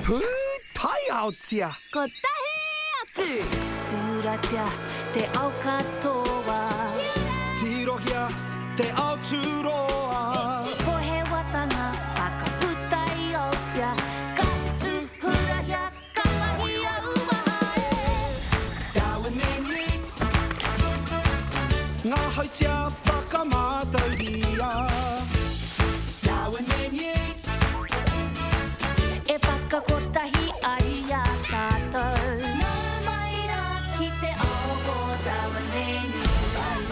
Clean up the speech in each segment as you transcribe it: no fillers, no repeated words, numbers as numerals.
Pūtaiaotia! Kotahi atu! Tūratia te ao katoa. Tirohia te ao tūroa. Pohewatanga whakaputa i Aotea. Ka tūhurahia, ka mahia uaha e. Darwin and Yeats. Ngā hautia whakamātauria. Darwin and Yeats. E whakakotahi ai i a tātou. Nau mai rā ki te ao o Darwin and Yeats.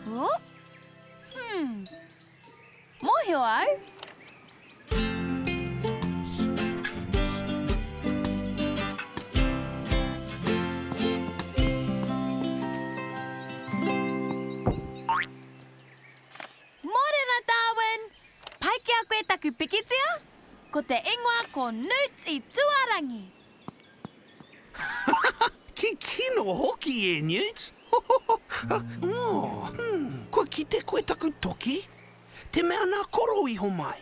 Oh? Hmm. Mōhio au. Mōrena Darwin! Pai ki a koe taku pikitia? Ko te ingoa ko Newt i Tuarangi. Ki kino hoki e Newt! Oh, hmm, kua kite koe taku toki? Te mea nā Koro i homai.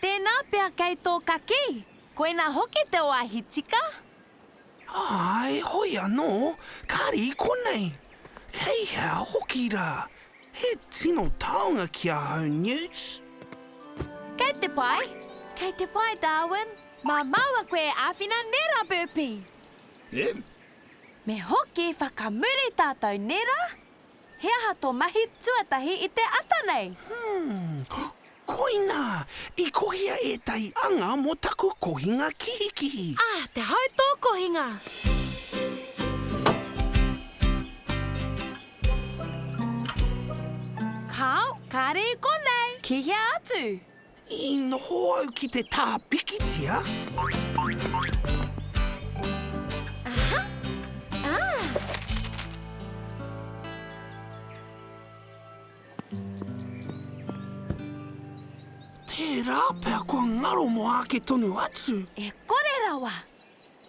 Tēnā pea kei tō kakī. Koinā hoki te wāhi tika. Āe, hoi anō, kāre i konei. Kei hea hoki rā? He tino taonga ki ahau, Newt. Kei te pai. Kei te pai, Darwin. Mā māua koe e āwhina nē rā, Burpee? E? Me hoki whakamuri tātou, nē rā? He aha tō mahi tuatahi i te ata nei? Hmm, koinā! I kohia ētahi anga mō taku kohinga kihikihi. Ah, te hau tō kohinga! Kāo, kāre i konei! Ki hea atu? I noho au ki te tā pikitia. Aha! Ah! Tērā pea kua ngaro mō āke tonu atu. E kore rawa!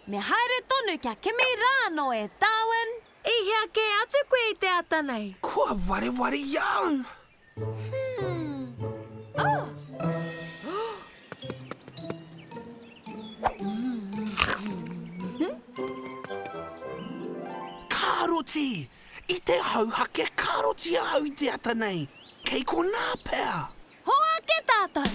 Me haere tonu kia kimi rā anō e Darwin! I hea kē atu koe i te ata nei? Kua wareware i a au. Hmm. Oh! Kāroti! I te hauhake kāroti ahau i te ata nei. Kei konā pea. Hoake tātou!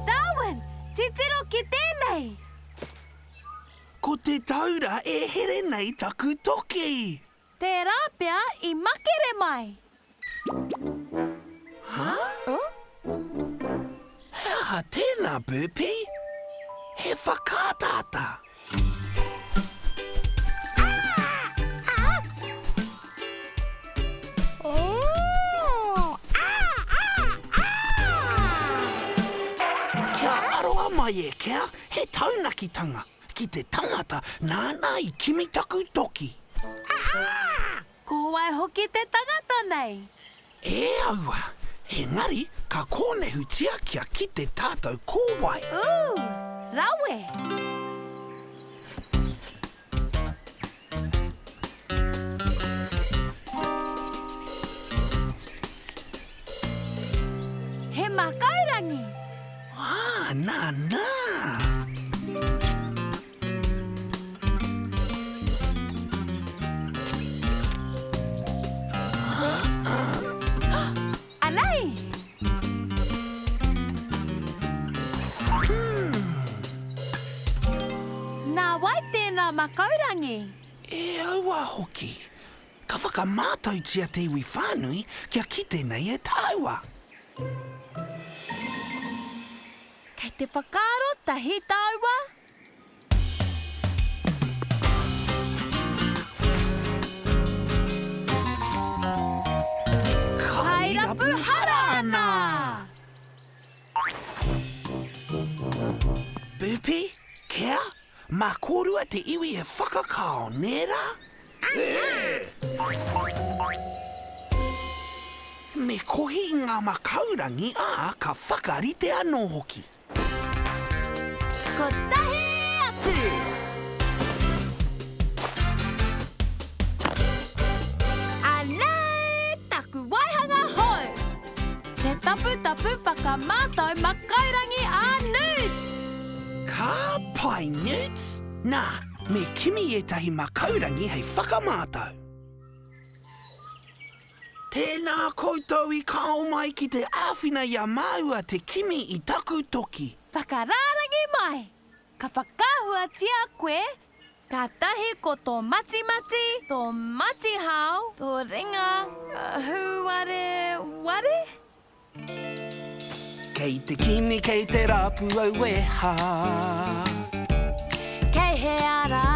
Darwin, titiro ki tēnei! Ko te taura e here nei taku toki! Tērā pea i makere mai! Huh? He aha tēnā, Burpee? He whakaataata! Kia aroha mai e Kea, he taunakitanga ki te tangata nāna i kimi taku toki. Ko wai hoki te tangata nei? E aua, engari ka kōnehutia kia kite tātou ko wai. Ooh, rawe! He makaurangi! Ah, nā, nā! Anei! Nā wai tēnā makaurangi? E aua hoki. Ka whakamātautia te iwi whānui kia kite nei e tāua. Kei te whakaaro tahi tāua? Kairapu hara ana! Upi, Kea, mā kōrua te iwi e whakakao, nē rā? Me kohi i ngā makaurangi, ā, ka whakarite anō hoki. Kotahi atu! Anei taku waihanga hou! Te taputapu whakamātau makaurangi a Newt! Ka pai, Newt! Nā, me kimi ētahi makaurangi hei whakamātau. Tēnā koutou i kao mai ki te āwhina i a māua te kimi i taku toki. Whakarārangi mai! Ka whakaahuatia koe, kātahi ko tō matimati, tō matihao, tō ringa hūwareware. Kei te kimi, kei te rapu au e hā. Kei hea rā?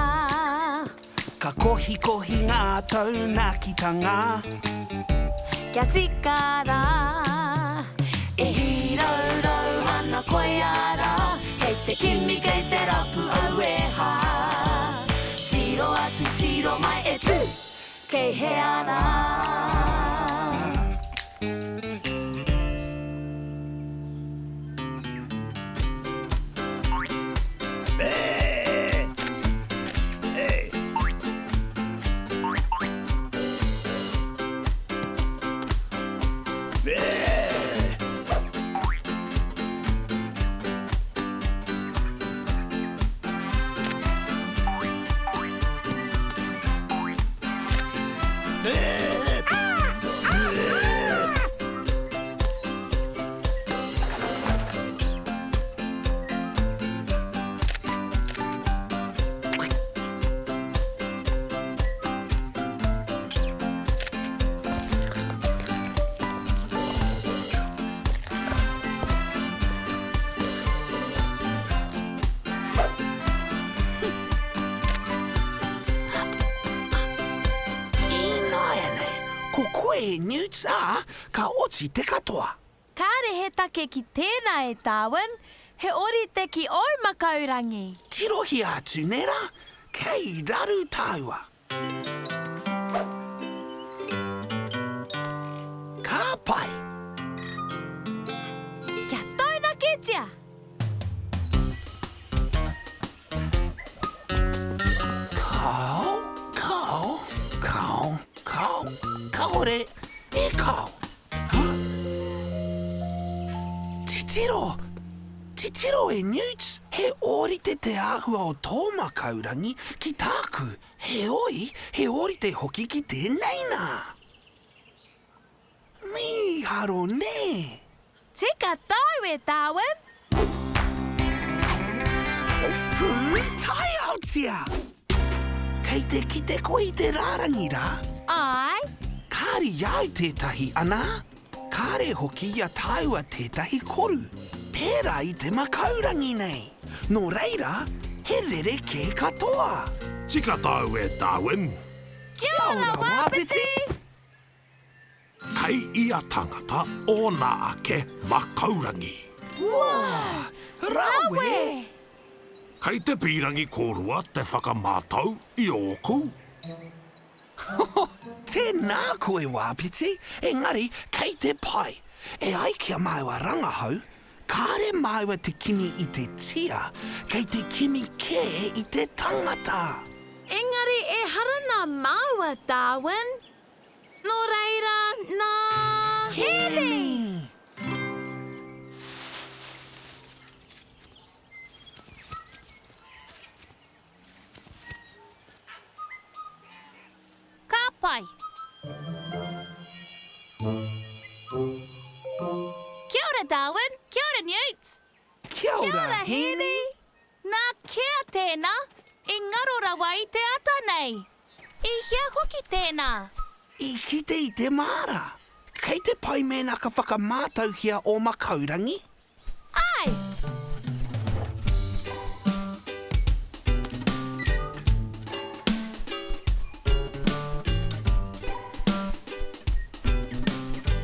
Ka kohikohi ngā taunakitanga. Kia tika rā. E hīraurau ana koia rā. Kei te kimi, kei te rapu au e hā. Tiro atu, tiro mai e tū. Kei hea rā? Ināianei, ko koe e Newts, ā, ka oti te katoa. Kāre he take ki tēnā e Darwin, he orite ki ōu makaurangi. Tirohia atu, nē rā? Kei raru tāua. Ka pai. Kia taunakitia! Kao, kao, kao, kao, kaore, e kao. Ha? Titiro! Titiro e Newt! He ōrite te āhua o tō makaurangi ki tāku, heoi, he ōrite hoki ki tēnei nā. Mīharo nē! Tika tāu e Darwin! Pūtaiaotia! Kei te kite koe i te rārangi rā? Āe. Kāre i a au tētahi, anā? Kāre hoki i a tāua tētahi koru, pērā i te makaurangi nei. Nō reira, he rerekē katoa. Tika tāu e Darwin! Kia ora, Wāpiti! Kei ia tangata ōna ake makaurangi. Wā! Rawe! Kei te pīrangi kōrua te whakamātau i ōku? Tēnā koe, Wāpiti, engari kei te pai. E ai ki a māua rangahau, kāre māua te kimi i te tia, kei te kimi kē i te tangata. Engari ehara nā māua, Darwin. Nō reira, nā Hēni! Ka pai. Kia ora Darwin, kia ora Newt. Kia ora Hēni. Nā kea tēnā i ngaro rawa i te ata nei? I hea hoki tēnā? I kite i te māra. Kei te pai mēnā ka whakamātauhia ō makaurangi? Āe!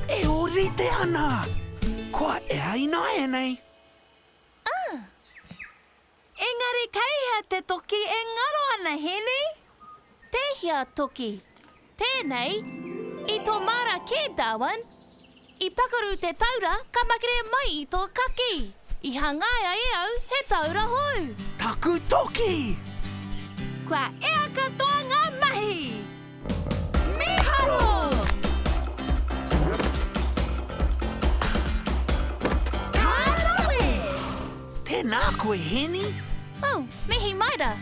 E ōrite ana! Kua ea ināianei. Ah! Kei hea te toki e ngaro ana, Heni? Tēhea toki? Tēnei? I tō māra kē, Darwin. I pakaru te taura ka makere mai i tō kaki. I hangaia e au he taura hou. Taku toki! Kua ea katoa ngā mahi! Mīharo! Ka rawe! Tēnā koe, Heni. Oh, mihi mai rā.